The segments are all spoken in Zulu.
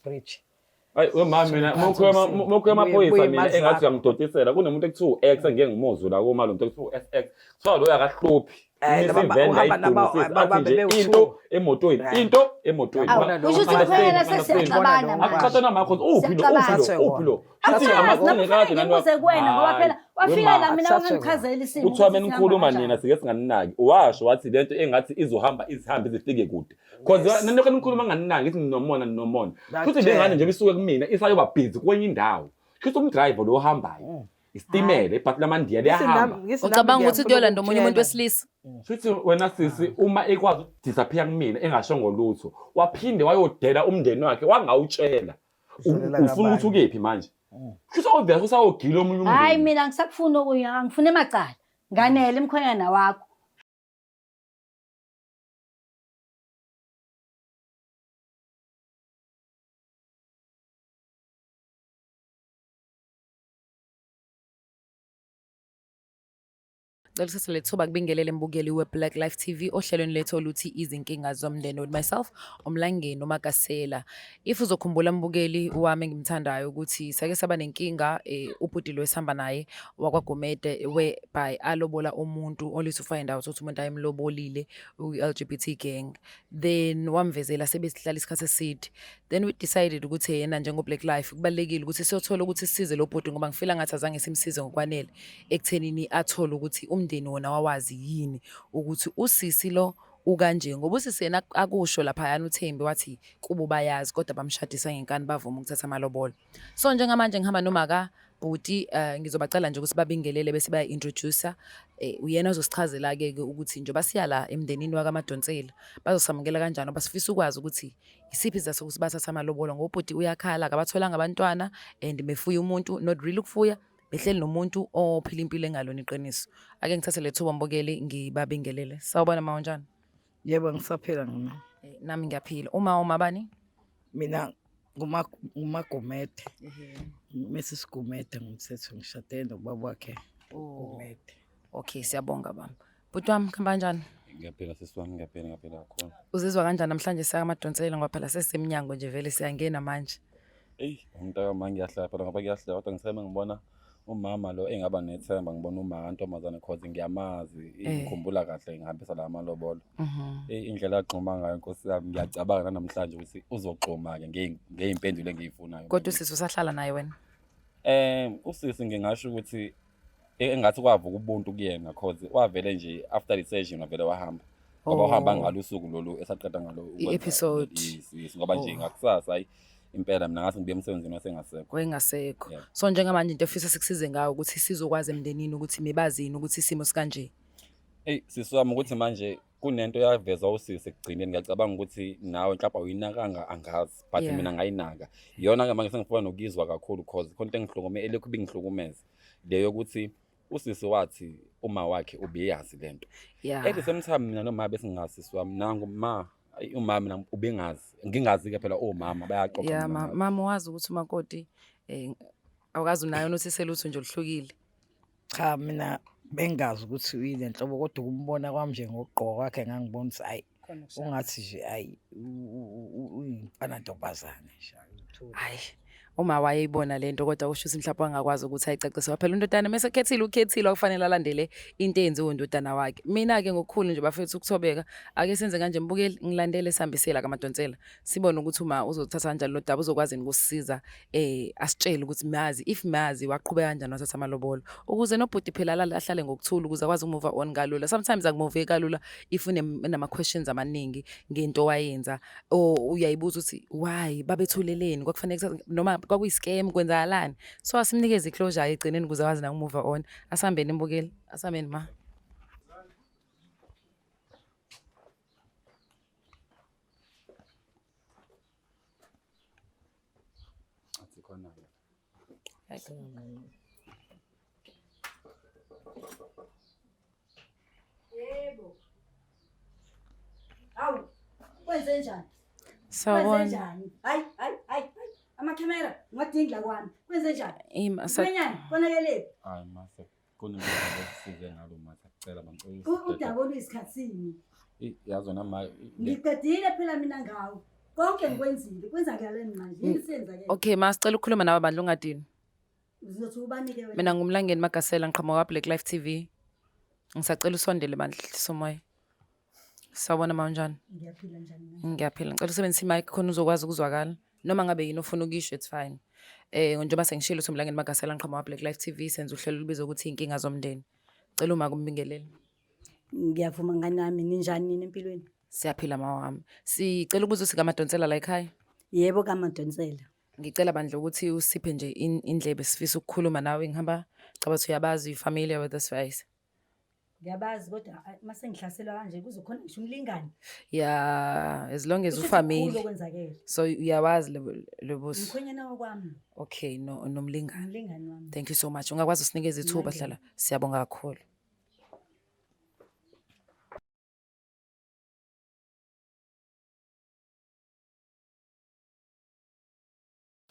bridge. Ayi wemama mina Phansi umsindo. mokhuluma Buye- amaphoyisa buye mina imali engathi zakho. uyangidontisela kunomuntu ekuthiwa u-X engike ngimuzwe la kuma lo muntu ekuthiwa u-SX kuthiwa loyo akahluphi Eh, Imisa laba- iveni uhamba naba- ayidunusise, athi babambe nje bewu-two. into emotweni Eh. into emotweni Awu, Ba- kusho ukuthi understand, kuphela understand. sesiyaxabana manje. Akuxatshanwa makho uphi lo uphi lo Siyathathwe uphi lo kona. Futhi Siyathathwe amasinge kade nani Ngibuze kuwena ngoba Hayi, phela wafika wema. la mina Akuthathwe wangichazela isimo. Kuthiwa ukuthi mina nikhuluma sihamba nina kanjani. sike singaninaki washo wathi lento engathi izohamba izihambe izifike kude cause Yes. nilokhu nikhuluma nganginaki ngithi ninomona ninomona futhi le Ngakutshela. ngane nje isuke kumina isayoba busy kwenye indawo kusho umdriver lo ohambayo isitimela ibhasi lamandiya liyahamba Ucabanga ukuthi kuyolanda omunye umuntu wesilisa? Shuthi wena sisi uma ekwazi ukudisappear kumina engashongo lutho waphinde wayodela umndeni wakhe wangawutshela Uzolela ufuna ukuthi kabani? ukephi manje kusho obvious usawogila omunye Hayi umndeni mina ngisakufuna okunye, angifuni emacala. Nganele mkhwenyana wakho. Cela ukuthatha leli thuba kubingelele mbukeli we-Black Life TV ohlelweni lethu oluthi izinkinga zomndeni with myself uMlangeni uMakasela. If uzokhumbula mbukeli wami engimthandayo ukuthi sake saba nenkinga ubhuti lo esihamba naye wakwaGumede whereby alobola umuntu only to find out ukuthi umuntu ayemlobolile uyi-LGBT gang. Then wamvezela sebesihlala isikhathi eside. Then we decided ukuthi yena njengo-Black Life kubalulekile ukuthi siyothola ukuthi sisize lo bhuti ngoba ngifila ngathi azange simsize ngokwanele ekuthenini athole ukuthi umndeni wona wawazi yini ukuthi usisi lo ukanje ngoba usisi yena akusho laphayana uThembi wathi kubo bayazi kodwa bamshadisa ngenkani bavuma ukuthatha amalobolo. So njengamanje ngihamba nomaka bhuti ngizobacela nje ukuthi babingelele bese baya-introducer uyena ozosichazela-ke ke ukuthi njengoba siya la emndenini wakaMadonsela bazosamukela kanjani ngoba sifisa ukwazi ukuthi isiphi isizathu sokuthi bathathe amalobolo ngoba ubhuti uyakhala akabatholanga abantwana and befuya umuntu not really ukufuya behleli nomuntu ophila impilo engalona iqiniso. Ake ngithathe le thuba mbukeli ngibabingelele. Sawubona ma unjani? Yebo ngisaphila mina. Nami ngiyaphila. Uma uma bani? Mina nguMagumede. Mrs Gumede ngumthetho ngishade nobaba wakhe Gumede. Okay, siyabonga baba. Bhuti wami kuhamba kanjani? Ngiyaphila sisi wami ngiyaphila ngiyaphila kakhulu. Uzizwa kanjani namhlanje siyakaMadonsela ngoba phela sesisemnyango nje vele siyangena manje. Eyi umntaka ma ngiyahlala phela ngoba kuyahlala kodwa ngiseme ngibona umama lo engaba nethemba ngibona uma kantombazane cause ngiyamazi ngikhumbula kahle ngihambisa la amalobolo. Eyi indlela agxuma ngayo nkosi yami ngiyacabanga nanamhlanje ukuthi uzogxuma-ke ngey'mpendulo engiyifunayo. Kodwa usisi usahlala naye wena? Usisi ngingasho ukuthi engathi kwavuka ubuntu kuyena cause wavele nje after the session wavele wahamba. Ngoba wahamba ngalo usuku lolu esaqeda ngalo ukwenza I-episode. Yes, yes, ngoba nje ngakusasa hayi impela mina ngathi ngibuye emsebenzini wasengasekho. Wayengasekho. Yeah. So njengamanje into efisa sikusize ngayo ukuthi sizokwazi emndenini ukuthi mebazini ukuthi isimo sikanje. Eyi sisi wami ukuthi manje kunento yavezwa usisi ekugcineni ngiyacabanga ukuthi nawe mhlawumbe awuyinakanga angazi but mina ngayinaka. Iyona-ke manje sengifuna nokuyizwa kakhulu cause khona into engihlukume elokhu ibingihlukumeza le yokuthi usisi wathi uma wakhe ubeyazi lento. At the same time mina noma besingazi sisi wami nangu ma ayi, umama mina ubengazi ngingazi-ke phela omama bayaxoxa Yeah, mina ngabo. mama wazi ukuthi umakoti awukazi unayo nothise lutho nje oluhlukile. Cha mina bengazi ukuthi uyile nhlobo kodwa ukumbona kwami nje ngokugqoka kwakhe ngangibona ukuthi ayi ungathi nje ayi uyimfana ntombazane nje. Hayi uma wayeyibona lento kodwa usho ukuthi mhlawumbe wangakwazi ukuthi ayicacise phela undodana mase ekhethile ukhethile okufanele alandele into eyenziwe undodana wakhe. Mina-ke ngokukhulu nje bafethu ukuthobeka ake senze kanje mbukeli ngilandele sihambisela kaMadonsela sibone ukuthi uma uzothatha kanjani lo daba uzokwazi ukusisiza asitshele ukuthi mazi if mazi waqhubeka kanjani wathatha amalobolo ukuze nobhuti phela alale ahlale ngokuthula ukuze akwazi ukumove on kalula. Sometimes akumove kalula if unama questions amaningi ngento wayenza or uyayibuza ukuthi why babethuleleni kwakufanele noma kwakuyi-scam kwenzakalani. So asimnikeze i-closure egcineni ukuze akwazi naku-move on. Asihambeni mbukeli, asihambeni ma. Athi khona-ke. Yebo. Hawu, kwenze njani? Sawubona. Kwenze njani? Hayi, hayi, hayi. Amakhamera ngiwadingi la kwami. Kwenze njani? Ima sa Mkhwenyana, konakelephi? Hayi mase kunento esisize ngalo mase kucela bangicela Udaba oluyisikhathini. Yazi wena ma Ngiqedile phela mina ngawo. Konke ngikwenzile. Kwenzakaleni manje? Yini senzakele? Okay, ma sicela ukukhuluma nawe bandla ungadini. Uzothi ubanike wena. Mina ngumlangeni Magasela ngiqhamuka kwa Black Life TV. Ngisacela usondele bandla somoya. Sawubona ma unjani? Ngiyaphila njani na? Ngiyaphila. Ngicela usebenzise imic khona uzokwazi ukuzwakala. Noma ngabe yini ofuna ukuyisho it's fine. Njengoba sengishilo ukuthi umlangeni Magasela ngiqhamuka kwa Black Life TV senza uhlelo olubizwa ukuthi inkinga zomndeni. Cela uma kumbingelele. Ngiyavuma ngani nami ninjani nini empilweni? Siyaphila ma wami. Sicela ukubuza ukuthi kaMadonsela la ekhaya. Yebo kaMadonsela. Ngicela bandla ukuthi usiphe nje indlebe sifisa ukukhuluma nawe ngihamba caba ukuthi uyabazi you familiar with this face. Ngiyabazi kodwa mase ngihlaselwa kanje kuzokhona ngisho umlingani. Yeah, as long as Kusho ukuthi ufamily. kukhulu okwenzakele. So uyawazi lobuso. Umkhwenyana wakwami. Okay, no nomlingani. Umlingani wami. Thank you so much. Ungakwazi usinikeza ithuba Mlingani. hlala. Siyabonga kakhulu.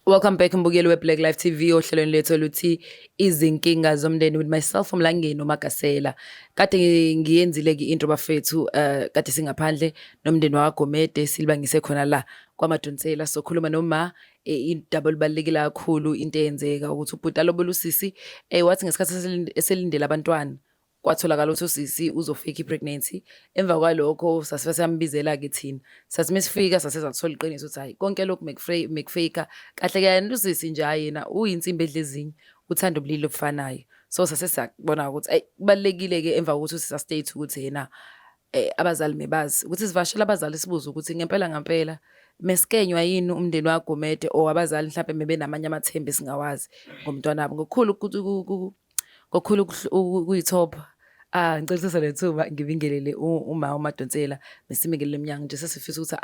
Welcome back mbukeli we-Black Life TV ohlelweni lethu oluthi izinkinga zomndeni with myself uMlangeni uMagasela. Kade ngiyenzile-ke intro bafethu kade singaphandle nomndeni wakwaGomede silibangise khona la kwaMadonsela sokhuluma noma indaba olubalulekile kakhulu into eyenzeka ukuthi ubhuti alobola usisi wathi ngesikhathi eselindele abantwana kwatholakala ukuthi usisi uzofika i-pregnancy. Emva kwalokho sasife siyambizela-ke thina, sathi mesifika sase sathola iqiniso ukuthi hhayi konke lokhu mekufeyika kahle kuyena usisi nje hhayi yena uyinsimbi edla ezinye uthanda ubulili obufanayo. So sase siyakubona ukuthi eyi kubalulekile-ke emva kokuthi usisi a-state ukuthi yena abazali mebazi ukuthi sivashele abazali sibuze ukuthi ngempela ngampela mesikenywa yini umndeni waGomede or abazali mhlampe mebenamanye amathemba esingawazi ngomntwana wabo. Ngokukhulu ngokukhulu ukuyithopha. Ah, ngicela ukuthatha le thuba ngibingelele uma uMadonsela besimikele emnyango nje sesifisa ukuthi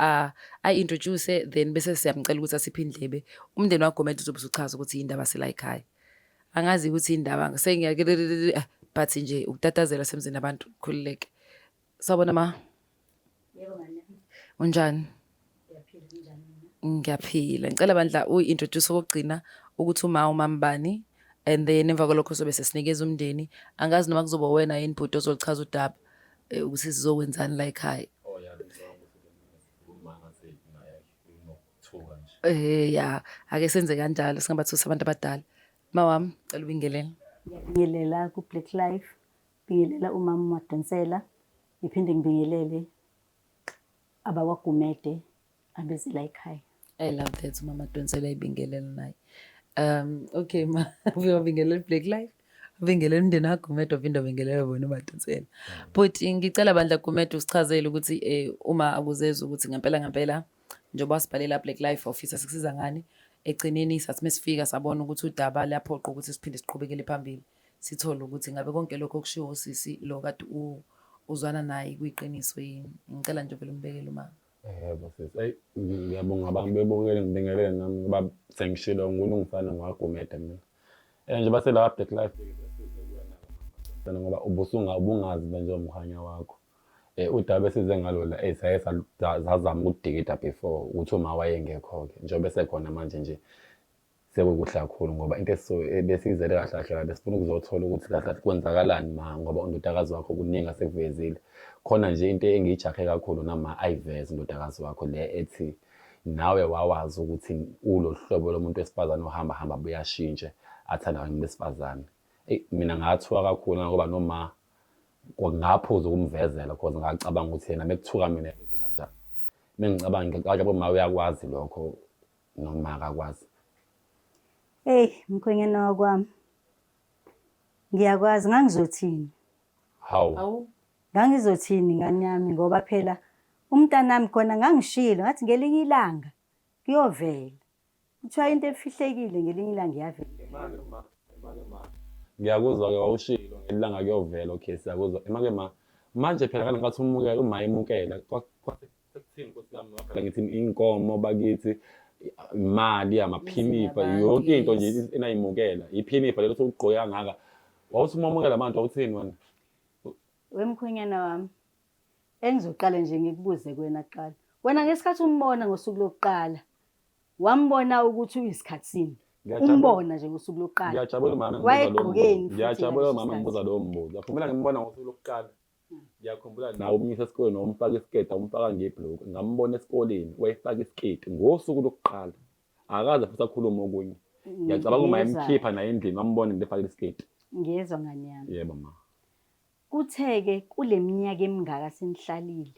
ayi-introduce then bese siyamcela ukuthi asiphe indlebe. Umndeni waGomede uzobe usuchaza ukuthi yindaba sila ekhaya. Angazi ukuthi indaba sengiyake but nje ukutatazela semzini abantu khululeke. Sawubona ma. Yebo ngane. Unjani? Ngiyaphila unjani mina? Ngiyaphila. Ngicela bandla uyi-introduce okugcina ukuthi uma umambani and then emva kwalokho sobe sesinikeza umndeni. Angazi noma kuzoba wena yini bhuti ozolichaza udaba ukuthi sizokwenzani la ekhaya. Oh yeah, ngicabanga ukuthi uma ngathi naye unokuthuka nje. Ya, ake senze kanjalo singabathusi abantu abadala. Ma wami, cela ubingelele. Ngiyabingelela ku Black Life, bingelela umama uMadonsela, ngiphinde ngibingelele abakwaGumede abezela ekhaya. I love that umama Madonsela ibingelela naye. Okay ma, uyabingelela Black Life. Ubingelela umndeni wakwaGumede uphinde ubingelele bona uMadonsela. But ngicela bandla Gumede usichazele ukuthi uma akuzezwa ukuthi ngempela ngempela njengoba sibhalela Black Life office sikusiza ngani egcineni sathi mesifika sabona ukuthi udaba liyaphoqa ukuthi siphinde siqhubekele phambili sithole ukuthi ngabe konke lokho okushiwo usisi lo kade uzwana naye kuyiqiniso yini. Ngicela nje vele umbekele uma. Yebo sisi, eyi ngiyabonga abantu bebukele ngibingelele nami ngoba sengishilo ngulungisana ngwaGumede mina. Nje base la Black Life ngoba ubusunga ubungazi manje umkhanya wakho. Udaba esize ngalo la saye sazama ukudikida before ukuthi uma wayengekho-ke njengoba esekhona manje nje sekukuhle kakhulu ngoba into ebesiyizele kahle kahle la besifuna ukuzothola ukuthi kahle kahle kwenzakalani ma ngoba undodakazi wakho kuningi asekuvezile. Khona nje into engiyijahe kakhulu nama ayiveze undodakazi wakho le ethi nawe wawazi ukuthi ulo hlobo lomuntu wesifazane ohamba hamba buyashintshe athanda abantu besifazane. Eyi mina ngathuka kakhulu ngoba noma ngaphuza ukumvezela because ngacabanga ukuthi yena mekuthuka mina uzoba njani. Mengicabanga ngicabanga uma uyakwazi lokho noma akakwazi. Hey mkhwenyana wakwami. Ngiyakwazi ngangizothini? Hawu. Ngangizothini ngani yami ngoba phela umntanami khona ngangishilo ngathi ngelinye ilanga kuyovela. Kuthiwa into efihlekile ngelinye ilanga iyavela. Ngiyakuzwa ke wawushilo ngelanga kuyovela, okay siyakuzwa. Emake ma manje phela kana ngathi umukela uma emukela sekuthini Nkosi yami phela ngithi inkomo bakithi imali amaphinifa yonke into nje enayimukela iphinifa lelo sokugqoke kangaka wawuthi uma umukela abantu wawuthini wena? Wemkhwenyana wami engizoqala nje ngikubuze kuwena kuqala. Wena ngesikhathi umbona ngosuku lokuqala wambona ukuthi uyisikhathini. Umbona nje ngosuku lokuqala. Ngiyajabula mama. Wayegqokeni futhi Ngiyajabula ngaleso mama sikhathi? ngibuza lowo mbuzo. Yaphumela ngimbona ngosuku lokuqala. Ngiyakhumbula nawe umyisa esikoleni wamfaka isiketi awumfaka ngebhulukwe. Ngambona esikoleni wayefaka isiketi ngosuku lokuqala. Akaze futhi akhulume okunye. Ngiyacabanga uma emkhipha naye endlini wambona ngento efake isiketi. Ngiyezwa ngane yami. Yebo ma. Kuthe-ke kule minyaka emingaka senihlalile,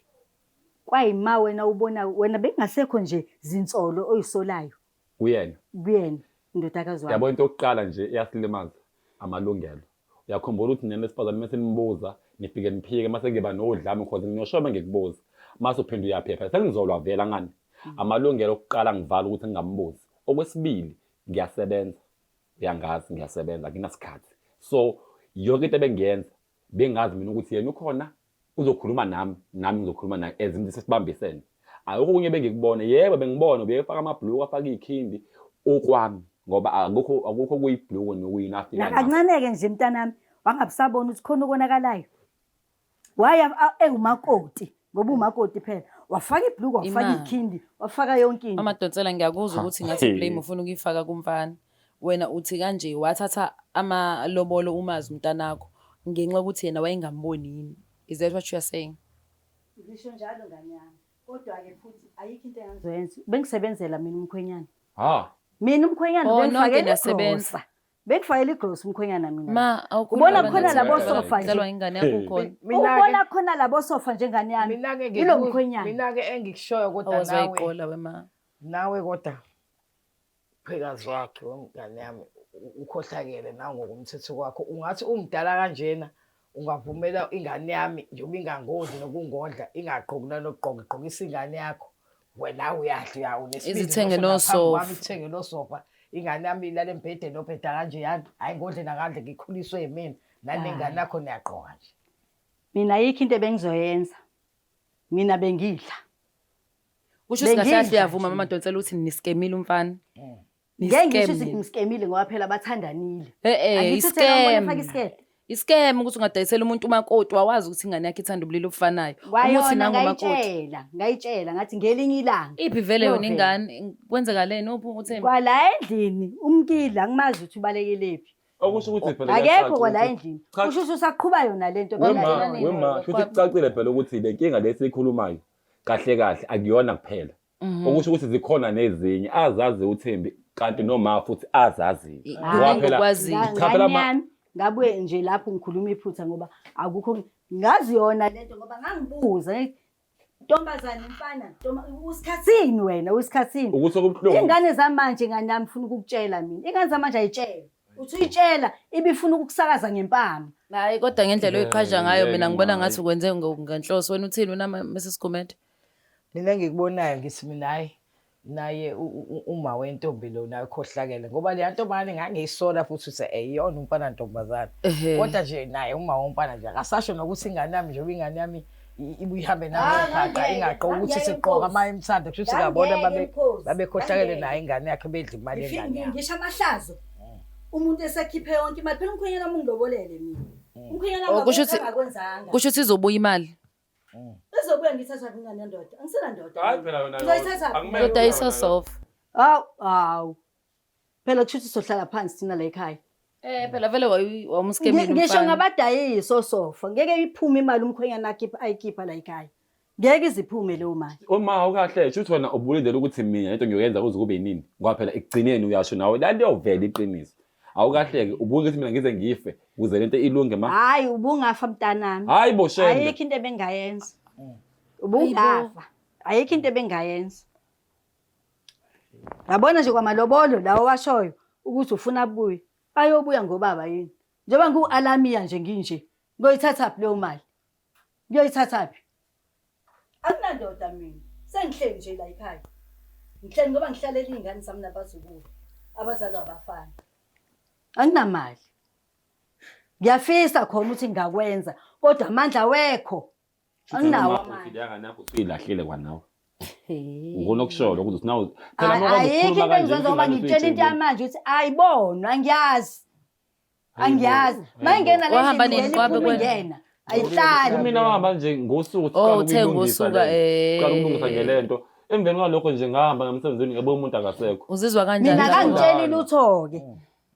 kwayima wena ubona wena bekungasekho nje zinsolo oyisolayo Kuyena. kuyena indodakazi wakho. Yabo into yokuqala nje eyasilimaza amalungelo. Uyakhumbula ukuthi nina besifazane mese nimbuza nifike niphike mase ngiba nodlame cause ngiyosho uma ngikubuza mase uphinde uyaphepha sengizolwa vele angani amalungelo okuqala ngivala ukuthi ngingambuzi okwesibili ngiyasebenza uyangazi ngiyasebenza anginasikhathi so yonke into ebengiyenza bengazi mina ukuthi yena ukhona uzokhuluma nami nami ngizokhuluma naye as umuntu sesibambisene akukho okunye bengikubona yebo bengibona ubefaka amabhuluku afake ikhindi okwami ngoba akukho akukho okuyibhuluku nokuyini afika nakho Nakancane-ke nje mntanami wangabusabona ukuthi khona okonakalayo. Waya ewumakoti ngoba umakoti phela wafaka ibhuluku wafaka Imali. ikhindi wafaka yonke into. Mama Donsela ngiyakuzwa ukuthi ngathi blame ufuna ukuyifaka kumfana. Wena uthi kanje wathatha amalobolo umazi umntanakho ngenxa yokuthi yena wayengamboni yini? Is that what you are saying? Ngisho njalo ngane yami. Kodwa-ke futhi ayikho into engangizoyenza. Bengisebenzela mina umkhwenyana. Ha. Mina umkhwenyana Oh, nonke bengifakela niyasebenza. igrosa. Bengifakela igrosa umkhwenyana mina. Ma awukhulumi Ubona abantu khona labo abadala sofa nje. kudlalwa ingane yakho ukhona. Ubona khona labo sofa njengane yami. Mina-ke Ilo mkhwenyana. mina-ke engikushoyo kodwa Awazi nawe wayiqola wema. nawe kodwa phekazi wakhe wemngane yami ukhohlakele nawe ngokomthetho kwakho ungathi umdala kanjena ungavumela ingane yami njengoba ingangodli nokungondla ingagqoki nanokugqoka igqokisa ingane yakho wena uyadla unesibindi Izithenge ngisho naphambi nosofa. kwami ithenge nosofa ingane yami ilale embhedeni obheda kanjeyani hhayi ngodle nakadle ngikhuliswe yimina nanengane yakho niyagqoka nje Mina ayikho into ebengizoyenza. Mina bengidla. Kusho ukuthi kahle kahle Bengidla uyavuma nje. mama Donsela ukuthi niskemile umfana. Ngeke ngisho ukuthi Niskemile. ngimskemile ngoba phela bathandanile. Eh eh Angithi uthe ngambona efaka iscam. isiketi. Iscam ukuthi ungadayisela umuntu umakoti wawazi ukuthi ingane yakhe ithanda ubulili obufanayo. Umuthi Kwayona nangu umakoti. ngayitshela, ngayitshela ngathi ngelinye ilanga. Iphi vele yona Iyovela. ingane? Kwenzekaleni uphi uthemba? Kwala endlini umkile angimazi ukuthi ubalekelephi. Okusho ukuthi phela Akekho kuyacaca kwala ukuthi- endlini. Cha- Kusho ukuthi usaqhuba yona lento phela. Wema, Wena nini wema, shuthi ngokwakho? kucacile phela ukuthi le nkinga le esiyikhulumayo kahle kahle akuyona kuphela. Okusho ukuthi zikhona nezinye azazi uThembi kanti noma futhi azaziyo. Ngoba Ngoba phela okwaziyo. Cha phela Ngane yami ngabuye nje lapho ngikhuluma iphutha ngoba akukho ngazi yona lento ngoba ngangibuza ngithi ntombazane mfana usikhathini wena usikhathini ukuthi okubuhlungu Ingane zamanje ngane yami funa ukukutshela mina. Ingane zamanje ayitshela. Uthi uyitshela ibifuna ukukusakaza ngempama. Hayi kodwa ngendlela oyiqhaja ngayo mina ngibona Ngeke, ngathi ukwenze ngenhloso. Wena uthini wena Mrs Gumede? Mina engikubonayo ngithi mina hhayi naye uma wentombi lo naye ukhohlakele ngoba leya ntombazane ngangiyisola futhi ukuthi eyiyona umfana ntombazane kodwa nje naye uma womfana nje akasasho nokuthi ingane yami njengoba ingane yami ibuye ihambe nayo phaqa ingagqoki ukuthi sigqoka uma imthanda kusho ukuthi ngabona babekhohlakele naye ingane yakhe bedla imali yengane yakhe Ngisho amahlazo. Umuntu esekhiphe yonke imali phela umkhwenyana wami ungilobolele mina. Umkhwenyana Oh, wami kusho ukuthi- akakwenzanga. Kusho ukuthi izobuya imali. Izobuya ngithatha ingane yendoda. Angisenandoda. Hayi phela yona Ngizoyithatha. akumele Kodwa sofa. Hawu, hawu. Phela kusho ukuthi sohlala phansi thina la ekhaya. Eh phela vele wawumskemile Ngisho umfana. ngabadayisi osofa ngeke iphume imali umkhwenyana akhipha ayikhipha la ekhaya. Ngeke iziphume leyo mali. Uma awukahle shuthi wena ubulindele ukuthi mina into ngiyoyenza kuze kube yinini ngoba phela ekugcineni uyasho nawe laliyovela iqiniso. Awukahleke ubuke ukuthi mina ngize ngife ukuze lento ilunge ma. Hayi ubungafa mntanami. Hayi bo shembe. Ayikho into ebengayenza. Ubungafa. Ayikho into ebengayenza. Yabona nje kwamalobolo lawo washoyo ukuthi ufuna abuye. Ayobuya ngobaba yini? Njengoba ngiwu-alamia nje nginje. Ngiyoyithathaphi leyo mali? Ngiyoyithathaphi? Akunandoda mina. Sengihleli nje la ekhaya. Ngihleli ngoba ngihlalela iy'ngane zami nabazukulu. Abazalwa abafana. Anginamali. Ngiyafisa khona ukuthi ngingakwenza kodwa amandla awekho. Anginawo amandla. Usuyilahlile kwanawe. Ngikona okushoyo ukuthi nawe phela uma Ayikho ukhuluma into kanje engizoyenza ngoba ngitshela into yamanje ukuthi ayibonwa angiyazi. Angiyazi. Mayingena le Wahamba ndlini, nini kwabe iphuma kwena? ingena. Ayihlali. Kumina wahamba nje ngosuku Oh, uthe ngosuka, eh. Qala ukulungisa ngelento. Emveni kwalokho nje ngahamba ngamsebenzini ngiyabona umuntu akasekho. Uzizwa kanjani? Mina akangitsheli Njalo. lutho-ke.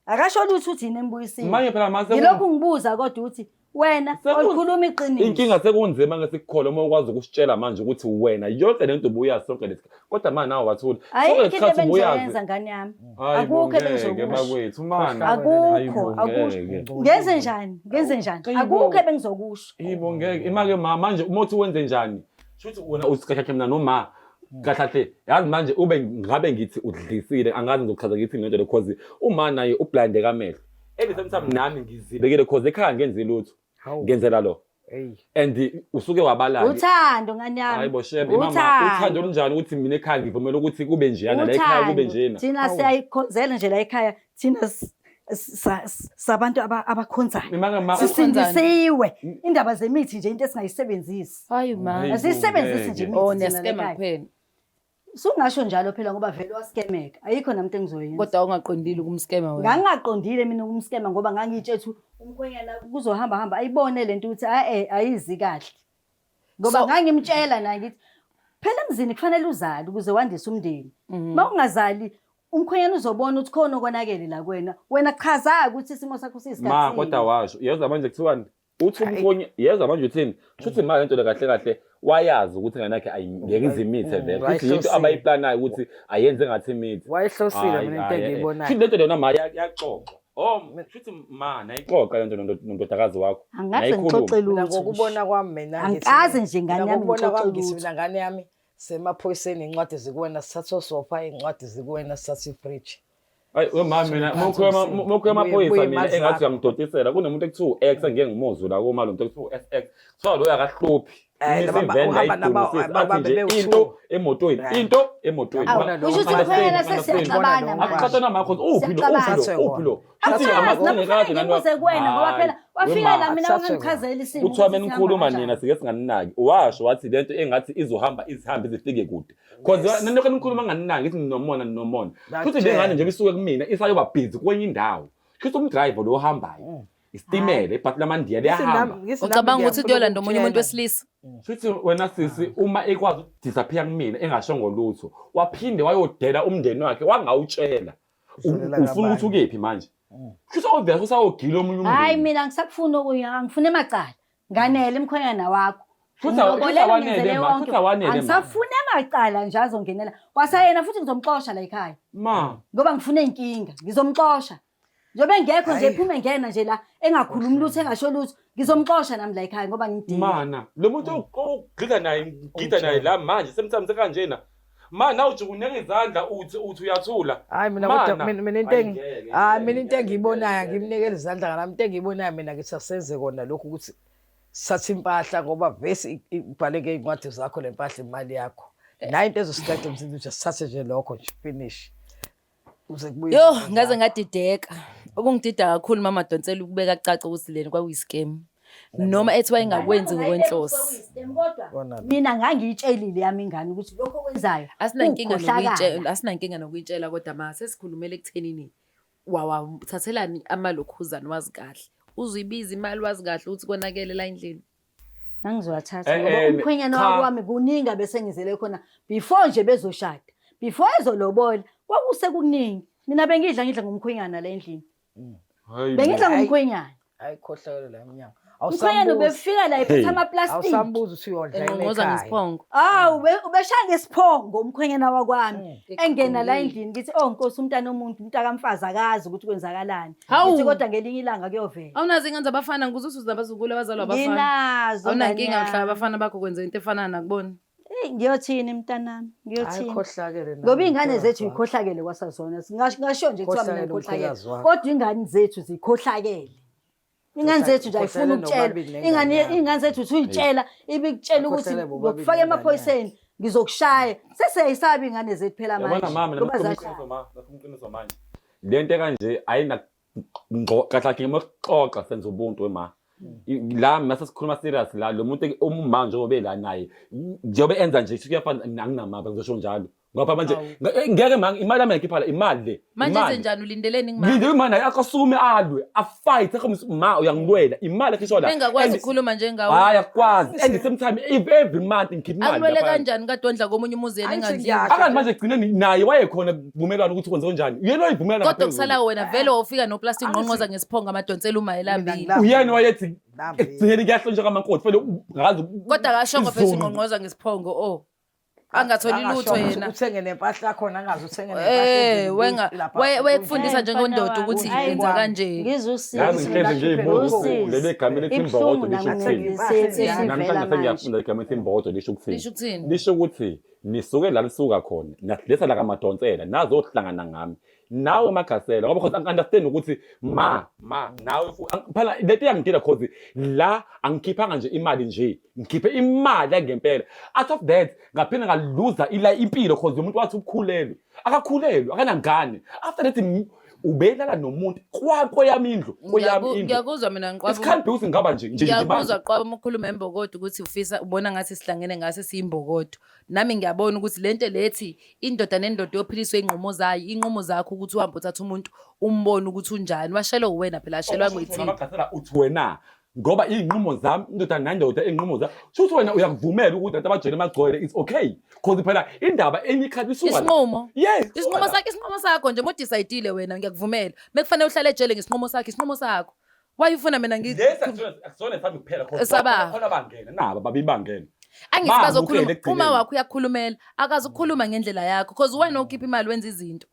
Akasho lutho ukuthi yini embuyisile. Manje phela mase Ngilokhu ngibuza kodwa ukuthi Wena olukhuluma iqiniso. Inkinga sekunzima ngesikukholwa uma ukwazi ukusitshela manje ukuthi wena yonke lento ubuyazi sonke lesi. Kodwa manje nawe wathula. Ayikho into ebengizoyenza ngane yami. Akukho ebengizokusho. Bakwethu mana. Akukho, akukho. Ngenze njani? Ngenze njani? Akukho ebengizokusho. Yibo ngeke. Imake ma manje uma uthi wenze njani? Shuthi wena usikhashakhe mina noma kahle kahle yazi manje ube ngabe ngithi udlisile angazi ngizochaza ngithi ngento le cause uma naye ublinde kamehlo. At the same time nami ngizibekile cause ekhaya ngenzi lutho. Ngenzela lo. And usuke wabalala. Uthando ngane yami. Hayibo shebe mama uthando olunjani ukuthi mina ekhaya ngivumela ukuthi kube njena la ekhaya kube njena. Thina siyayikhonzela nje la ekhaya thina sabantu abakhonzayo. Sisindisiwe. Indaba zemithi nje into esingayisebenzisi. Hayi ma. Asiyisebenzisi nje imithi. Oh niyaskema kuphela. Sungasho njalo phela ngoba vele waskemeka. Ayikho nami into engizoyenza. Kodwa ungaqondile ukumskema wena. Ngangingaqondile mina ukumskema ngoba ngangitshethu umkhwenyana kuzohamba hamba ayibone lento ukuthi eh ayizi kahle. Ngoba ngangimtshela naye ngithi phela emzini kufanele uzale ukuze wandise umndeni. Uma mm. ungazali umkhwenyana uzobona ukuthi khona okonakele la kuwena. Wena chaza ukuthi isimo sakho siyisikhathi. Ma kodwa washo yezwa manje kuthiwani uthi umkhonye yezwa manje uthini shuthi imali lento le kahle kahle wayazi ukuthi ingane yakhe ayingeke izimithe vele futhi yinto abayiplanayo ukuthi ayenze ngathi imithi wayehlosile mina into engiyibonayo futhi lento lena ma yaxoxwa oh shuthi ma nayixoxa lento nondodakazi wakho angaze ngixoxe lutho ngokubona kwami mina angikaze nje ngane yami ngokubona kwami ngithi mina ngane yami semaphoyiseni incwadi zikuwena sithatha osofa incwadi zikuwena sithatha ifridge Hayi wema mina mokhuluma amaphoyisa mina engathi uyangidontisela kunomuntu ekuthiwa u-X engike ngimuzwe la kuma lo muntu ekuthiwa u-SX kuthiwa loyo akahluphi athi nje into emotweni into emotweni kusho ukuthi kuphela sesiyaxabana manje akuxatshana makho uphi lo uphi lo uphi lo futhi amaqhinga ngibuze kuwena ngoba phela wafika la mina wangichazela isimo kuthiwa mina ngikhuluma nina sike singaninaki washo wathi lento engathi izohamba izihambe izifike kude Cause nanokho nikhuluma nganinaki ngithi nginomona nginomona. Futhi le ngane nje isuke kumina isayoba busy kwenye indawo. Kusho umdriver lo ohambayo. Isitimela ibhasi lamandiya liyahamba. Ucabanga ukuthi kuyolanda omunye umuntu wesilisa? Shuthi wena sisi uma ekwazi ukudisappear kumina engashongo lutho waphinde wayodela umndeni wakhe wangawutshela. Ufuna ukuthi ukephi manje? Shuthi obvious usawogila omunye umndeni. Hayi mina ngisakufuna okunye angifuni emacala. Nganele mkhwenyana wakho. Futhi awanele ma, futhi awanele ma. Angisafuni amacala nje azongenela. Kwasayena futhi ngizomxosha la ekhaya. Ma. Ngoba ngifuna inkinga, ngizomxosha. Njengoba engekho nje ephume ngena nje la engakhulumi lutho engasho lutho, ngizomxosha nami la ekhaya ngoba ngidinga. Mana, lo muntu ogida naye, ngida naye la manje semthamse kanjena. Ma nawe uthi ukuneka izandla uthi uthi uyathula. Hayi mina kodwa mina mina into engi hayi mina into engiyibonayo ngimnikela izandla ngalami into engiyibonayo mina ngithi asenze kona lokhu ukuthi satha impahla ngoba vese ibhaleke iy'ncwadi zakho le mpahla imali yakho. Nayo into ezosiqeda umsebenzi nje sithathe nje lokho nje finish. Uze kubuye Yo, izinto ngaze zakho. ngadideka. Okungidida kakhulu mama Donsela ukubeka kucace ukuthi leni kwakuyi-scam. Noma ethi wayengakwenzi ngokwenhloso. Kona lo. Mina ngangiyitshelile yami ingane ukuthi lokho okwenzayo Asinankinga kuwukukhohlakala. nokuyitshela, asinankinga nokuyitshela kodwa ma sesikhulumela ekuthenini wawathathelani amalokhuzane wazi kahle. Uzuyibiza imali wazi kahle ukuthi konakele la endlini. Ngangizowathatha Eh, ngoba eh, umkhwenyana cha. wakwami kuningi abesengizele khona before nje bezoshada before ezolobola kwakusekuningi mina bengidla ngidla ngomkhwenyana la endlini Hayi bo. bengidla Hayi. ngomkhwenyana Hayi khohlakele la emnyango. umkhwenyana Awusambuzi. ubefika la ephethe Hey. amaplastiki Awusambuzi ukuthi uyondla yini Enqonqoza ekhaya. ngesiphongo. awu ubeshaya ngesiphongo umkhwenyana wakwami engena la Eqongile. endlini ngithi oh nkosi umntana omuntu umntakamfazi akazi ukuthi kwenzakalani Hawu. ngithi kodwa ngelinye ilanga kuyovela Awunazo ingane zabafana ngikuze uthi unabazukulu abazalwa abafana. nginazo Awunankinga ngane mhla yami. abafana bakho kwenza into efana nakubona. Eyi, ngiyothini mntanami Hayi ngiyothini khohlakele nawe ngoba iy'ngane zethu mkhwekazi yikhohlakele kwasazona ngasho nje kuthiwa mina Khohlakele ngikhohlakele umkhwekazi wakho. kodwa iy'ngane zethu zikhohlakele ingane zethu nje ayifuni Khohlakele ukutshelwa nobabili nengane ingane yakho. iy'ngane zethu uthi uyitshela ibikutshela ukuthi Khohlakele bobabili ngokufaka nengane emaphoyiseni ngizokushaya sesiyayisaba iy'ngane zethu phela Yabona manje mama ngoba mina zashaya iqiniso ma, nakhuluma iqiniso manje. Le nto ekanje ayina ngqo kahle kahle uma sixoxa senza ubuntu wema. La mase sikhuluma serious la lo muntu umma njengoba ela naye njengoba enza nje kuyafana anginamaba ngizosho njalo. Ngoba manje Awu. ngeke ma imali yami ngikhipha la imali le. Manje imali. enzenjani ulindeleni ngima? Ngilinde imali naye akasume alwe afight akhombise ma uyangilwela imali ekhishwa la. Engakwazi And- ukukhuluma njengawe. Hayi akwazi. And the same time every month ngikhipha imali. Akulwele laphaya. kanjani kade wondla komunye umuzi yena Angithi engandliwa. ngiyasho Akani nje. manje egcineni naye wayekhona kuvumelwano ukuthi kwenziwa njani. Uyena oyivumelana Kodwa ngaphezulu. kusala wena vele wofika noplastic ngqongqoza ngesiphongo amadonsela uma elambile. Mina Uyena wayethi Nambi. Ekugcineni kuyahlonishwa kamakoti fanele ngazi. Kodwa akashongo phela isiZulu. ungqongqoza ngesiphongo oh. Angatholi lutho Angasho yena. Uthenge nempahla yakhona angazi uthenge nempahla. Eh endlini, wenga lapha wekufundisa Hey, njengondoda mfana ukuthi wami. yenza kanje. Ngizwe usizi. Yazi ngihlezi nje ibuza Usizi. leli gama elithi Ibuhlungu imbokodo lisho nami ukuthini. ngisivela Namhlanje manje. sengiyafunda igama elithi imbokodo lisho ukuthini. Lisho ukuthini? Lisho ukuthi nisuke la lisuka khona nasilesa la kaMadonsela nazohlangana ngami nawe Magasela ngoba cause angi-understand ukuthi ma ma nawe phela lento iyangidida cause la angikhiphanga nje imali nje ngikhiphe imali yangempela out of that ngaphinde ngaluza ila impilo cause umuntu wathi ukhulelwe akakhulelwe akanangane after that ubelala nomuntu kweyami indlu kweyami indlu Ngiyakuzwa mina ngiqwaba. isikhambi ukuthi ngaba nje nje Ngiyakuzwa qwaba uma ukhuluma embokodo ukuthi ufisa ubona ngathi sihlangene ngase siyimbokodo. Nami ngiyabona ukuthi lento lethi indoda nendoda yophiliswa inqumo zayo, inqumo zakho ukuthi uhambe uthatha umuntu umbone ukuthi unjani. Washelwa uwena phela ashelwa nguyithini. Magasela uthi wena ngoba iy'nqumo zami indoda nendoda iy'nqumo zami sho ukuthi wena uyakuvumela ukuthi abantu abajele emagcwele it's okay cause phela indaba enye ikhathi isuka la. Isinqumo. Yes Isinqumo sakho isinqumo sakho nje modecide wena ngiyakuvumela. Mekufanele uhlale ejele ngesinqumo sakho isinqumo sakho. Why ufuna mina ngi lesi akusona sami kuphela cause Saba. khona bangena nabo babibangena Angithi Bamukele bazokhuluma ekugcineni. uma wakho uyakukhulumela akaze ukukhuluma ngendlela yakho cause wena okhipha imali wenza izinto.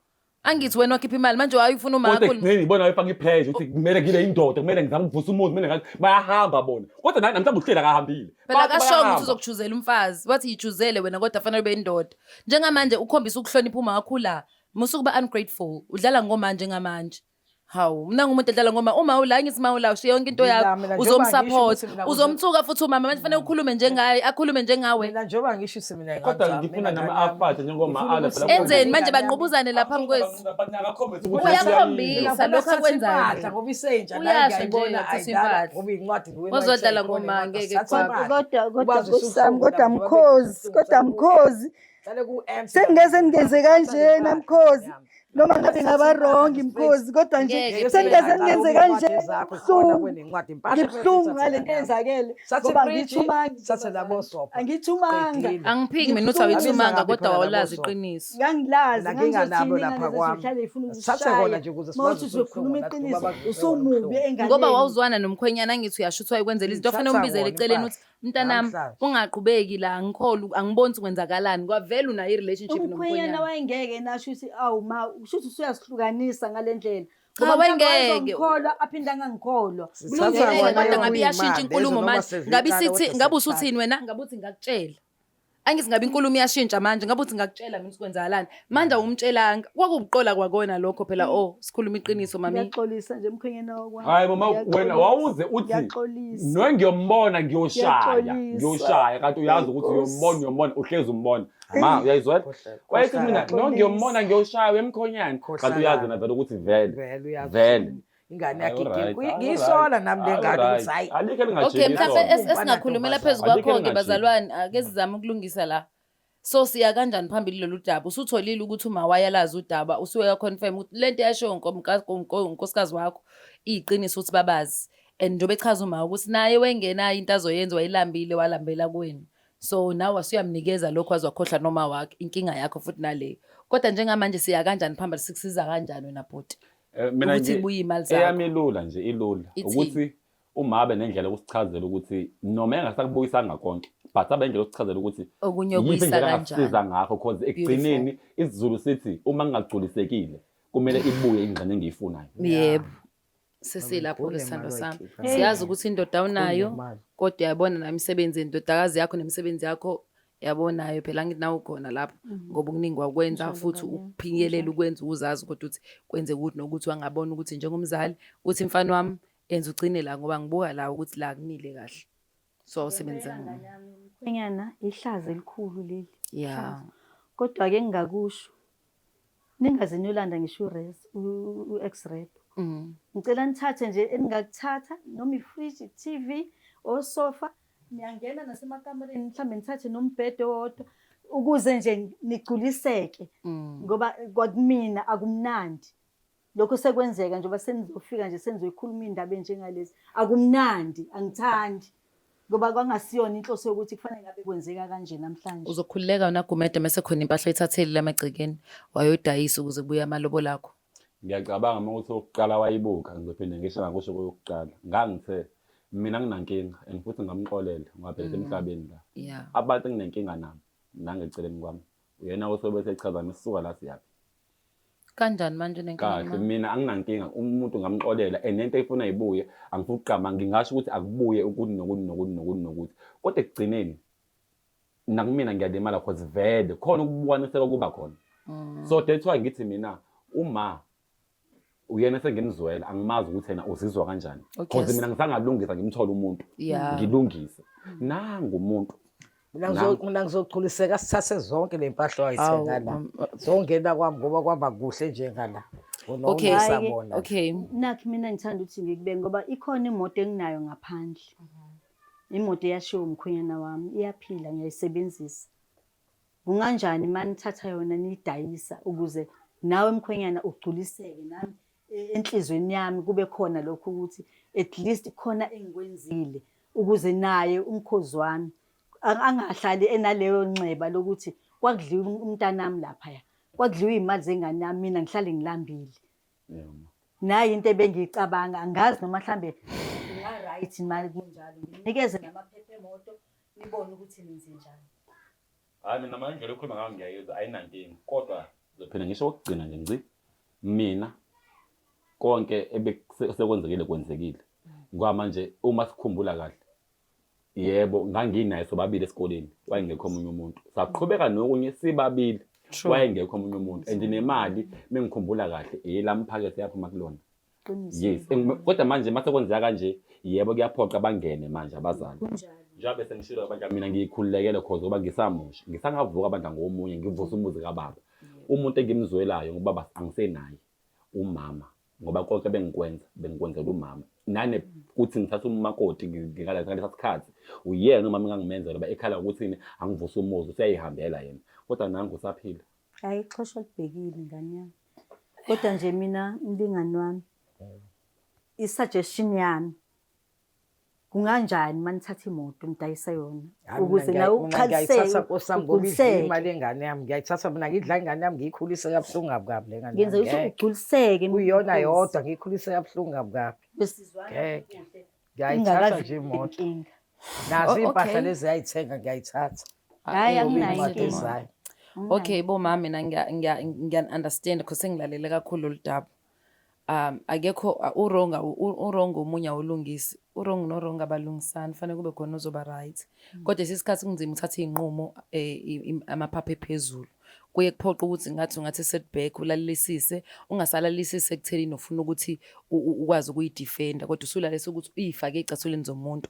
Angithi wena okhipha imali manje wayufuna uma kodwa akhulume. ekugcineni ibona wayefaka ipressure ukuthi kumele ngibe indoda kumele ngizame ukuvusa umuzi kumele ngathi bayahamba bona kodwa naye namhlanje uhleli akahambile Phela Bathi akashongo ukuthi bayahamba. uzokuchuzela umfazi wathi yichuzele wena kodwa fanele ube indoda. Njengamanje ukhombisa ukuhlonipha uma wakho la. Musa ukuba ungrateful udlala ngoma njengamanje. Hawu, mina ngumuntu edlala ngoma uma ula ngithi uma ula ushiya yonke into Mina- yakho mina njengoba ngisho uzomsupport ukuthi mina kuze- uzomthuka futhi umama manje fanele ukhulume njengaye akhulume njengawe. Mina njengoba ngisho ukuthi mina Kodwa ngane ngifuna yami, nami ngane yami, afate njengoba ngifuna ala ukuthi- phela Enzeni manje Ingane yami- banqubuzane la phambi kwethu. Akakhombise ukuthi Uyakhombisa Ngifuna lokhu ukuthatha akwenzayo. impahla ngoba isentsha nayo Uyasho nje ngiyayibona uthatha ayidlala impahla. ngoba iy'ncwadi wena Ozodlala wayitshela ngoma khona ngeke incwadi, kwakho. thatha Kodwa kodwa Ukwazi Nkosi yami, usuhlungu kodwa lapho, mkhozi, babe kodwa mkhozi. Hlale ku-M. Sengingeze ngenze kanjena Thatha mkhozi. impahla Noma ngabe ngaba wrong mkhozi kodwa nje Ngeke sengingeze phela. ngenze kanje. Zakho zikhona kwenencwadi, impahla Ngibuhlungu ngale nto eyenzakele Thatha ngoba ifriji, angithumanga. thatha labosofa. Angithumanga. Qedile. Angiphiki mina uthi awuyithumanga Abiza kodwa kabi phela wawulazi labosofa. iqiniso. Ngangilazi Mina nginganabo ngangizothini lapha ingane kwami. zezihlale ifuna Sithathe kona ukushaya. nje ukuze Uma uthi sikwazi uzokhuluma ukuhlungu, iqiniso nathi usumubi ngoba enganeni. Ngoba wawuzwana nomkhwenyana angithi uyasho ukuthi wayekwenzela izinto fanele Thatha umbizele wona eceleni impahla. uthi mntanami Namhlanje. ungaqhubeki la angikholwa angiboni ukuthi kwenzakalani kwavela unayo i-relationship Umkhwenyana nomkhwenyana. wayengeke nasho ukuthi awu ma usho ukuthi usuyasihlukanisa ngale ndlela. Cha, Ngoba mhlawumbe wayengeke. wayezongikholwa aphinde angangikholwa. Sithatha Ngeke kona kodwa yona ngabe iyashintsha kuyimali, inkulumo lezo noma manje ngabe sezikhala isithi kodwa ngabe sesithatha. usuthini wena ngabe uthi ngakutshela angithi ngabe inkulumo iyashintsha manje ngabe uthi ngakutshela mina ukuthi kwenzakalani manje awumtshelanga kwakuwubuqola kwakona lokho phela oh sikhuluma iqiniso mami Ngiyaxolisa nje mkhwenyana wakwami. Hayi mama wena Ngiyaxolisa. wawuze uthi Ngiyaxolisa. no ngiyombona ngiyoshaya Ngiyaxolisa. ngiyoshaya kanti uyazi ukuthi Nkosi. uyombona uyombona uhlezi umbona ma uyayizwela wayethi mina no ngiyombona ngiyoshaya wemkhonyane kanti uyazi na vele ukuthi vele Vele uyazi. Vele. Ingane Hayi, yakhe alright, igigi. Ngiyisola nami le ngane ukuthi hayi. alikho okay elingajiki mhlawumbe isona. esingakhulumela phezu Alikho kwakho-ke elingajiki. bazalwane ake sizame ukulungisa la so siya kanjani phambili lolu daba usutholile ukuthi uma wayalazi udaba usuke confirm ukuthi lento eyashiwo unkosikazi wakho iyiqiniso ukuthi babazi and njengoba echaza uma ukuthi naye wengenayo into azoyenza wayilambile walambela kwenu so nawe wasuyamnikeza lokho waze wakhohlwa noma wakhe inkinga yakho futhi naleyo kodwa njengamanje siya kanjani phambili sikusiza kanjani wena bhuti Mina ukuthi nje ibuye imali zakho. eyami ilula nje ilula Ithini? ukuthi uma abe nendlela yokusichazela ukuthi noma engasakubuyisanga konke but abe nendlela yokusichazela ukuthi Okunye yiphi okuyisa indlela kanjani. angasiza ngakho cause ekugcineni isiZulu sithi uma ngingagculisekile kumele ibuye ingxenye engiyifunayo. Yebo. Sesilapho-ke Ngigule sithandwa imali sami. oyikhipha. Siyazi ukuthi indoda awunayo Imali. kodwa uyabona nayo imisebenzi yendodakazi yakho nemisebenzi yakho yabonayo phela angithi nawe ukhona lapho ngoba okuningi wakwenza futhi ukuphinyelela ukwenza uzazi kodwa ukuthi kwenze ukuthi nokuthi wangabona ukuthi njengomzali uthi mfana wami enza ugcine la ngoba ngibuka la ukuthi la kunile kahle. So awusebenza Mkhwenyana ihlazo elikhulu leli. Yeah. Ihlazo. Kodwa ke ngingakusho ningaze niyolanda ngisho ures u-X-ray. Ngicela nithathe nje eningakuthatha noma ifridge, i-TV, osofa niyangena nasemakamereni mhlambe nithathe nombhede owodwa ukuze nje nigculiseke ngoba kwakumina akumnandi. Lokho sekwenzeka njengoba senizofika nje senizoyikhuluma indaba enjengalezi akumnandi angithandi ngoba kwangasiyona inhloso yokuthi kufanele ngabe kwenzeka kanje namhlanje. Uzokhululeka wena Gumede mese khona impahla oyithathele lamagcekeni wayoyidayisa ukuze kubuye amalobolo akho. Ngiyacabanga uma kuthi okokuqala wayibuka ngizophinde ngisho ngakusho koyokuqala. Ngangithe Mina nginankinga and futhi ngamxolela ngoba phela emhlabeni la. Yeah. Abantu enginenkinga nabo nangeceleni kwami. Uyena osobe esechaza mesisuka la siyaphi. Kanjani manje unenkinga Kahle noma? mina anginankinga umuntu ngamxolela and nento efuna ibuye angifuni ukuqamba ngingasho ukuthi akubuye ukuthi nokuthi nokuthi nokuthi nokuthi kodwa ekugcineni nakumina ngiyalimala cause vele khona ukubukaniseka kuba khona. So that's why ngithi mina uma uyena sengimzwela angimazi ukuthi yena uzizwa kanjani cause mina ngisangalungisa ngimthole umuntu ngilungise nangu umuntu. Mina ngizochuliseka sithathe zonke le mpahla owayithenga la. Zongena kwami ngoba kwaba kuhle njengala. Okay. Usabona. Okay. Nakhi mina ngithanda ukuthi ngikubeke ngoba ikhona imoto enginayo ngaphandle. Imoto eyashiwo umkhwenyana wami iyaphila ngiyayisebenzisa. Kunganjani uma nithatha yona niyidayisa ukuze nawe mkhwenyana ugculiseke nami enhlizweni yami kube khona lokho ukuthi at least khona engikwenzile ukuze naye umkhozi wami angahlali enaleyo nxeba lokuthi kwakudliwa umntanami laphaya, kwakudliwa iy'mali zengane yami mina ngihlale ngilambile. Nayi into ebengiyicabanga angazi noma mhlambe kunga-right imali kunjalo nginikeze namaphepha emoto nibone ukuthi nenzenjani. Hhayi mina manje indlela okhuluma ngayo ngiyayizwa ayinankinga kodwa ngizophinde ngisho okokugcina nje ngci mina konke ebesekwenzekile kwenzekile ngoba manje uma sikhumbula kahle yebo nganginaye sobabili esikoleni wayengekho omunye umuntu saqhubeka nokunye sibabili wayengekho omunye umuntu and nemali mengikhumbula kahle eyelami phakethe yaphuma kulona. Yes, kodwa manje mase kwenzeka kanje yebo kuyaphoqa bangene manje abazali. Njengoba bese ngishilo bandla mina ngiyikhululekele cause ngoba ngisamusha ngisangavuka bandla ngomunye ngivuse umuzi kababa. Umuntu engimzwelayo ngoba angisenaye umama ngoba konke bengikwenza bengikwenzela umama. Nane kuthi ngithatha umakoti ngalesa sikhathi uyena umama engangimenzela ngoba ekhala ukuthi angivuse umuzi useyayihambela yena. Kodwa nangu usaphila. Hhayi ixhosha libhekile ngane yami. Kodwa nje mina mlingani wami i-suggestion yami kunganjani uma nithatha imoto nidayise yona ukuze nawe ngiyayithatha nkosi yami ngoba idla imali yengane yami ngiyayithatha mina ngidla ingane yami ngiyikhulise kabuhlungu kabi kabi le ngane ngenza ukuthi ugculiseke kuyiyona yodwa ngiyikhulise kabuhlungu kabi kabi besizwana ngeke ngiyayithatha nje imoto nazo iy'mpahla lezi yayithenga ngiyayithatha Hhayi anginayo inkinga. Okay bomama mina ngiya-understand because sengilalele kakhulu lolu daba. Akekho u-wrong u-wrong omunye awulungisi. U-wrong no-wrong abalungisani fanele kube khona ozoba right. Kodwa lesi sikhathi kunzima uthathe iy'nqumo amaphaphu ephezulu. Kuye kuphoqe ukuthi ngathi ungathi set back ulalelisise, ungasalalisisi ekuthenini ufuna ukuthi ukwazi ukuyidefenda kodwa usulalisa ukuthi uyifake ey'cathulweni zomuntu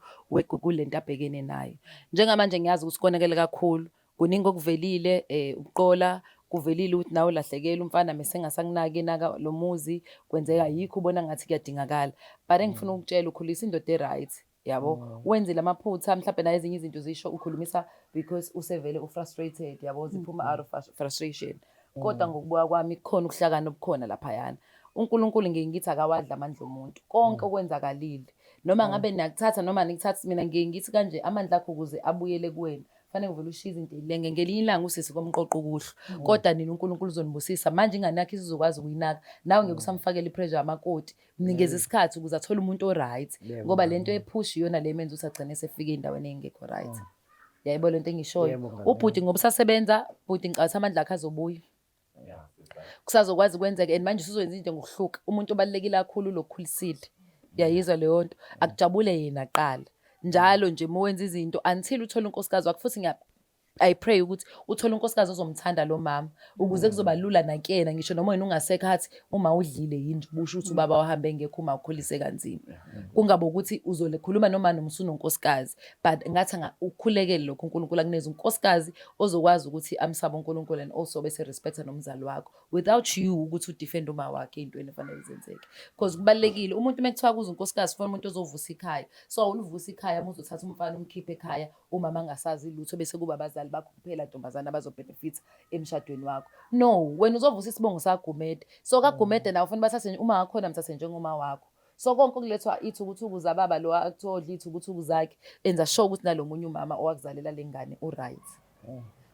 kule nto abhekene nayo. Njengamanje ngiyazi ukuthi konakele kakhulu, kuningi okuvelile ubuqola, kuvelile ukuthi nawe ulahlekelwe umfana mesengasakunaki enaka lo muzi, kwenzeka yikho ubona ngathi kuyadingakala. But engifuna ukukutshela ukhulisa indoda e-right. Yabo wenzile amaphutha mhlawumbe naye ezinye izinto zisho ukhulumisa because usevele u-frustrated yabo ziphuma out of frustration. Kodwa ngokubuka kwami kukhona ukuhlakana obukhona laphayana. uNkulunkulu ngiye ngithi akawadla amandla omuntu. Konke okwenzakalile noma ngabe niyakuthatha noma nikuthathi mina ngiye ngithi kanje amandla akho ukuze abuyele kuwena fanele uvele ushiye izinto ey'lenge ngelinye ilanga usisi komqoqo ukuhlwa kodwa nina uNkulunkulu uzonibusisa manje ingane yakho isizokwazi ukuyinaka nawe ngeke usamfakela i-pressure yamakoti mnikeze isikhathi ukuze athole umuntu o-right ngoba lento ye-push iyona le emenza ukuthi agcine esefika ey'ndaweni ey'ngekho right. Yayibo lento engishoyo ubhuti ngoba usasebenza bhuti ngicabanga ukuthi amandla akhe azobuya kusazokwazi kwenzeka and manje usuzoyenza into ngokuhluka umuntu obalulekile kakhulu lokukhulisile uyayizwa leyo nto akujabule yena kuqala njalo nje uma wenza izinto until uthole unkosikazi wakho futhi I pray ukuthi uthole unkosikazi ozomthanda lo mama ukuze kuzoba lula nakuyena ngisho noma wena ungasekho athi uma udlile yini nje ubusho ukuthi ubaba wahambe engekho uma ukhulise kanzima kungabe ukuthi uzolekhuluma noma noma usunonkosikazi but ngathi ukhulekele lokho uNkulunkulu akuneze unkosikazi ozokwazi ukuthi amsabe uNkulunkulu and also bese respecta nomzali wakho without you ukuthi udefend uma wakhe ey'ntweni efanele zenzeke because kubalulekile umuntu uma kuthiwa kuze unkosikazi ufuna umuntu ozovusa ikhaya so awulivusa ikhaya uma uzothatha umfana umkhiphe ekhaya umama angasazi lutho bese kuba abazali bakho kuphela ntombazane abazobhenefitha emshadweni wakho no wena uzovusa isibongo saGumede so kaGumede nawe ufuna bathathe uma wakhona mthathe njengoma wakho so konke okulethwa ithukuthuku zababa lo akuthiwa odla ithukuthuku zakhe enza sure ukuthi nalo munye umama owakuzalela le ngane u-right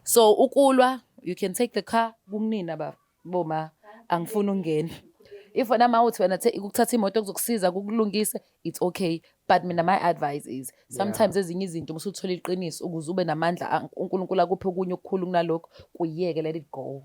so ukulwa you can take the car kunina ba boma angifuni ukungena. If wena ma uthi wena ukuthatha imoto kuzokusiza kukulungise, it's okay, but mina my advice is sometimes ezinye izinto usuthola iqiniso ukuze ube namandla uNkulunkulu akuphe okunye okukhulu kunalokho, kuyeke, let it go.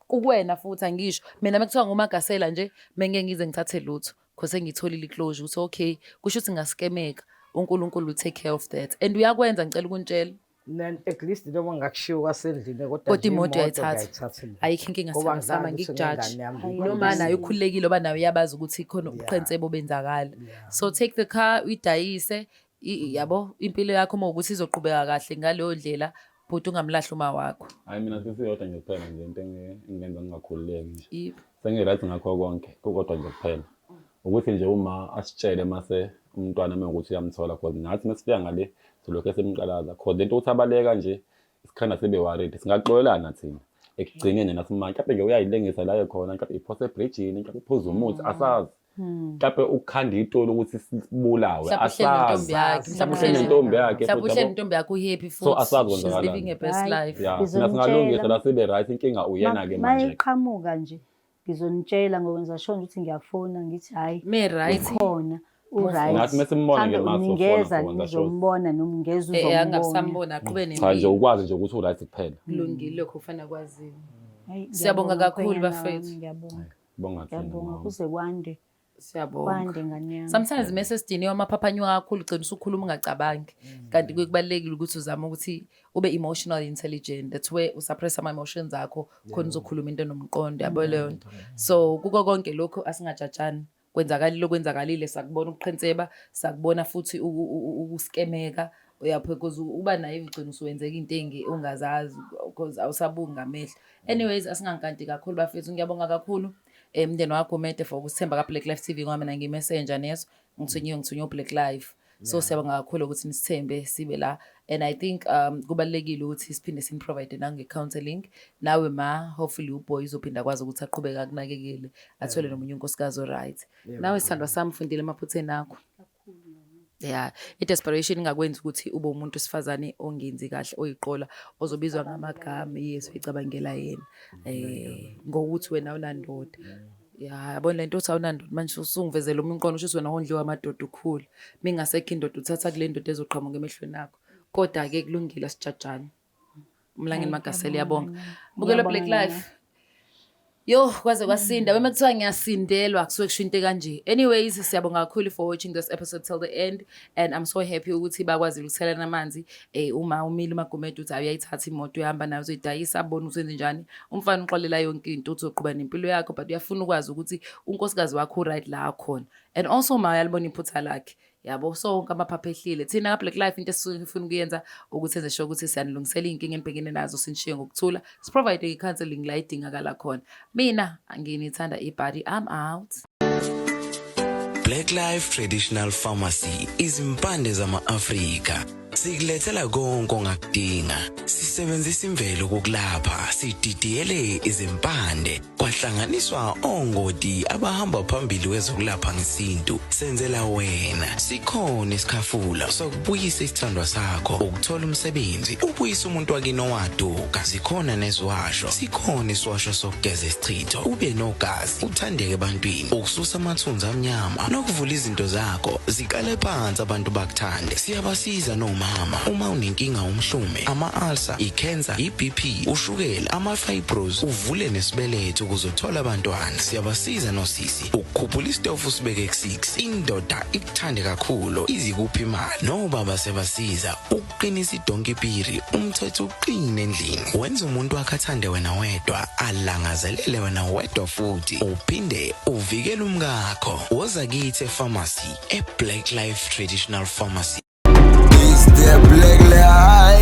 Kukwena futhi angisho mina mekuthiwa nguMagasela nje, mengeke ngize ngithathe lutho because sengiyitholile i-closure ukuthi okay, kusho ukuthi ngaskemeka, uNkulunkulu will take care of that and uyakwenza, ngicela ukuntshela. Then at least noma ngakushiwo kwasendlini, kodwa Kodwa nje imoto uyayithatha. ngiyayithatha imoto. Ayikho inkinga, Ngoba sithando sami, ngizazi ukuthi angikujaji. nengane yami Hayi, Noma naye ukhululekile oba naye uyabazi ukuthi khona ubuqhensebo obenzakala. So take the car, uyidayise, yabo, impilo yakho uma ukuthi izoqhubeka kahle ngaleyo ndlela, but ungamlahli uma wakho. Hayi, mina sisiyodwa nje kuphela nje into engenza ngingakhululeki nje. Yiphi? Sengi-right ngakho konke, kukodwa nje kuphela ukuthi nje uma asitshele mase umntwana uma ukuthi uyamthola, cause nathi mesifika ngale silokhu esimqalaza, cause lento ukuthi abaleka nje isikhanda sibe worried. Singaxolelana thina ekugcineni nathi ma mhlawumbe nje uyayilengisa la ekhona, mhlawumbe iphose ebridgini, mhlawumbe iphuza umuthi, asazi, mhlawumbe ukukhanda itolo ukuthi sibulawe. Mhlawumbe uhleli nentombi Asazi. yakhe, Mhlawumbe mhlawumbe uhleli nentombi yakhe mhlawumbe futhi, uhleli yabo. nentombi yakhe, uhappy So, futhi. asazi She's kwenzakalani. living a best Hhayi. life. Ya, thina Ngizonitshela. singalungisa la sibe right, inkinga uyena-ke manje. Mayiqhamuka nje ngizonitshela, ngokwenza sure ukuthi ngiyafona ngithi hhayi, Me right. ukhona, u-right. Nathi mesimbona-ke Mhlawumbe ma sofona ningeza for wenza sure. nizombona noma ngeza Eh, uzombona. angabisambona, aqhube Cha nje, nempilo. ukwazi nje ukuthi u-right kuphela. Kulungile lokho kufanele kwaziwe. Hhayi, Siyabonga ngiyabonga kakhulu, mkhwenyana bafethu. wami, ngiyabonga. Bonga thina, Ngiyabonga, mama. kuze kwande. Siyabonga. Kwande, ngane yami. Sometimes mase sidiniwe amaphaphu anyuka kakhulu, ugcina usukhuluma ungacabangi. Kanti kuye kubalulekile ukuthi uzame ukuthi ube emotional intelligent. That's where usuppress ama emotions akho khona uzokhuluma into enomqondo, yabo leyo nto. So kuko konke lokho asingajajani. Kwenzakalile okwenzakalile, sakubona ukuqhenseba, sakubona futhi ukuskemeka. Uyapho because uba naye ugcina usuwenzeka into ongazazi because awusabuki ngamehlo. Anyways, asingankanti kakhulu, bafethu, ngiyabonga kakhulu. Mndeni wakho Gumede for ukusithemba ka Black Life TV, ngoba mina ngiyimessenger neso ngithunywe Black Life. So siyabonga kakhulu ukuthi nisithembe sibe la, and I think kubalulekile ukuthi siphinde siniprovide nange counseling. Nawe ma, hopefully uboy uzophinda akwazi ukuthi aqhubeke akunakekele, athole nomunye unkosikazi oright. Nawe sithandwa sami, fundile emaphutheni akho. Yeah, i-desperation ingakwenza ukuthi ube umuntu wesifazane ongenzi kahle, oyiqola, ozobizwa ngamagama. Yes, uyicabangela yena ngokuthi wena awunandoda. Ya, yabona lento uthi awunandoda, manje usungivezela omunye umqondo, usho ukuthi wena wondliwa amadoda ukhula. Mingasekho indoda, uthatha kule ndoda ezoqhamuka emehlweni akho. Kodwa-ke kulungile, asijajane. Umlangeni Magasela, iyabonga. Bukela Black Life. Yo, kwaze kwasinda. Wema kuthiwa ngiyasindelwa, kusuke kusho into kanje. Anyways, siyabonga kakhulu for watching this episode till the end, and I'm so happy ukuthi bakwazile ukuthelana amanzi. Uma umile uMagumede uthi uyayithatha imoto, uyahamba nayo, uzoyidayisa, abone ukuthi wenze njani. Umfana uxolela yonke into, uthi uzoqhuba nempilo yakho, but uyafuna ukwazi ukuthi unkosikazi wakho uright la akhona. And also ma uyalibona iphutha lakhe. Yabo, so wonke amaphaphu ehlile. Thina ka Black Life into esisuke sifuna ukuyenza ukuthi senze sure ukuthi siyanilungisela iy'nkinga enibhekene nazo, sinishiye ngokuthula, siprovide i-counseling la idingakala khona. Mina nginithanda ibhadi, I'm out. Black Life Traditional Pharmacy, izimpande zama-Afrika. Sikulethela konke ongakudinga. Sisebenzisa imvelo kokulapha, sididiyele izimpande, kwahlanganiswa ongoti abahamba phambili kwezokulapha ngesintu. Senzela wena. Sikhona isikhafula sokubuyisa isithandwa sakho, ukuthola umsebenzi, ubuyisa umuntu wakini owaduka. Zikhona neziwasho. Sikhona isiwasho sokugeza isichitho, ube nogazi, uthandeke ebantwini, ukususa amathunzi amnyama nokuvula izinto zakho ziqale phansi abantu bakuthande. Siyabasiza nomama uma unenkinga, umhlume, ama-ulcer, i-cancer, i-BP, ushukela, ama-fibros, uvule nesibeletho ukuze uthole abantwana. Siyabasiza nosisi ukukhuphula isitofu sibeke ku-6, indoda ikuthande kakhulu, izikuphi imali. Nobaba siyabasiza ukuqinisa idonki piri, umthetho uqine endlini, wenza umuntu wakhe athande wena wedwa, alangazelele wena wedwa, futhi uphinde uvikele umkakho. Woza kithi epharmacy, e-Black Life Traditional Pharmacy. It's the Black Life.